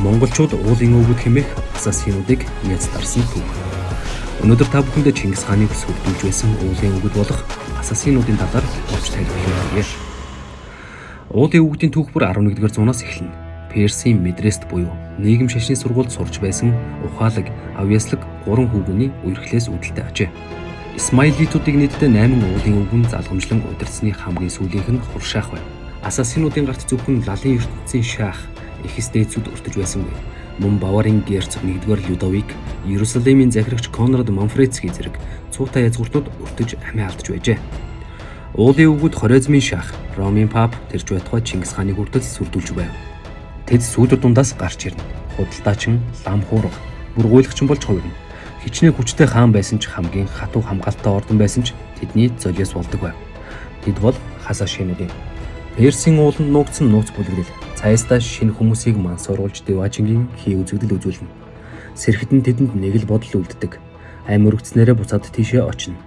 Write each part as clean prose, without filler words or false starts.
Монголчууд уулын өвгөд хэмээх асасинуудыг няц дарсан түүх. Өнөөдөр та бүхэндээ Чингис хааныг сүрдүүлж байсан уулын өвгөд болох асасинуудын талаар олж тайлбарлая. Уулын өвгөдийн түүх бүр 11-р зуунаас эхэлнэ. Персийн Медрест буюу нийгэм шашны сургуульд сурч байсан ухаалаг, авьяаслаг 3 хүүгүний үерхлээс үүдэлтэй ажээ. Исмаилитуудыг нийтдээ 8 уулын өвгөн залгамжлан удирдсаны хамгийн сүүлийнх нь Хуршаах байв. Асасинуудын гарт зөвхөн лалын ертөнцийн шаах, эхэс дээдсүүд өртөж байсангүй. Мөн Баварын герцог 1-р Людовик, Иерусалимийн захирагч Конрад Манфредский зэрэг цуутай язгууртнууд өртөж амиа алдаж байжээ. Уулын өвгөд Хорезмын шах, Ромын пап тэрч байтугай Чингис хааныг хүртэл сүрдүүлж байв. Тэд сүүдэр дундаас гарч ирнэ. Худалдаачин, лам хуурга, бүр гуйлагчин болж хувирна. Хичнээн хүчтэй хаан байсан ч хамгийн хатуу хамгаалалттай ордон байсан ч тэдний золиос болдог байв. Тэд бол хасаашинууд юм. Персийн ууланд нуугдсан нууц бүлэглэл цаастаа шинэ хүмүүсийг мансууруулж Деважингийн хий үзэгдэл үзүүлнэ. Сэрхэд нь тэдэнд нэг л бодол үлддэг. Ам өргөцнөрөө буцаад тийшээ очино.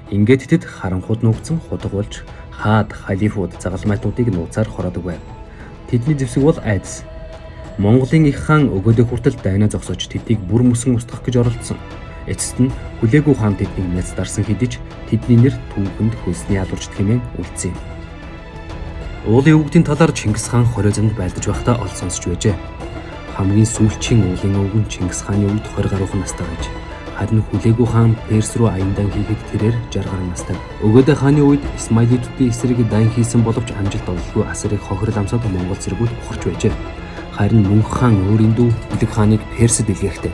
Ингээд тэд харанхууд нуугдсан худаг болж хаад, халифууд, загалмайтуудыг нууцаар хороодог байв. Тэдний зэвсэг бол айдас. Монголын их хаан Өгөөдөө хүртэл дайнаа зогсоож тэднийг бүр мөсөн устгах гэж оролдсон. Эцэст нь Хүлээгүй хаан тэднийг няц дарсан хэдий ч тэдний нэр түүхэнд хөлсний алуурчд хэмээн үлдсэн юм. Уулын өвгдийн талаар Чингис хаан Хорезмд байлдаж байхдаа ол сонсч байжээ. Хамгийн сүүлчийн уулын өвгөн Чингис хааны үед 20 гаруйхан настай байж, харин Хүлээгүй хаан Перс рүү аян дан хийхэд тэрээр 60 гаруй настай. Өгөөдөө хааны үед Исмаилитуудын эсрэг дайн хийсэн боловч амжилт ололгүй асар их хохирол амсаад Монгол цэргүүд ухарч байжээ. Харин Мөнх хаан өөрийн дүү Хүлэг хааныг Персэд илгээхдээ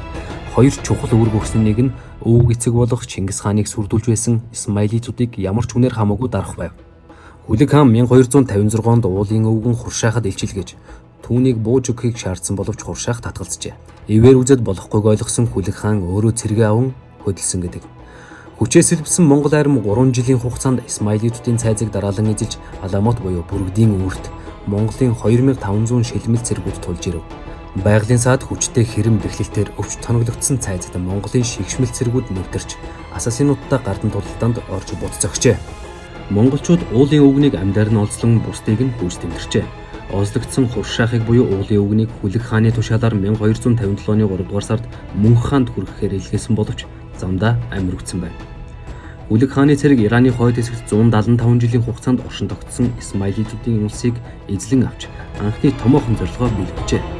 хоёр чухал үүрэг өгсөн нэг нь өвөг эцэг болох Чингис хааныг сүрдүүлж байсан Исмаилитуудыг ямар ч үнээр хамаагүй дарах байв. Хүлэг хаан 1256 онд уулын өвгөн Хуршаахад илчилгээж түүнийг бууж өгөхийг шаардсан боловч Хуршаах татгалзжээ. Ивээр үзээд болохгүйг ойлгосон Хүлэг хаан өөрөө цэргээ аван хөдөлсөн гэдэг. Хүчээ сэлбсэн Монгол арми 3 жилийн хугацаанд Исмаилитуудын цайзыг дараалан эзэлж Аламут буюу Бүрэгдийн үүрт Монголын 2500 шилмэл цэргүүд тулж ирэв. Байгалийн саад хүчтэй хэрэм бэхлэлтээр өвч тоноглогдсон цайзад Монголын шигшмэл цэргүүд нэвтэрч асасинуудтай гардан тулалдаанд орж бут зөгчээ. Монголчууд уулын өвгнийг амьдаар нь олзлон бусдыг нь гүйж тэмдэрчээ. Олзлогдсон Хуршаахыг буюу уулын өвгнийг Хүлэг хааны тушаалаар 1257 оны 3 дугаар сард Мөнх хаанд хүргэхээр илгээсэн боловч замдаа амиргдсан байна. Хүлэг хааны цэрэг Ираны хойд хэсэгт 175 жилийн хугацаанд оршин тогтсон Исмаилитуудын улсыг эзлэн авч анхны томоохон зорилгоо биелүүлжээ.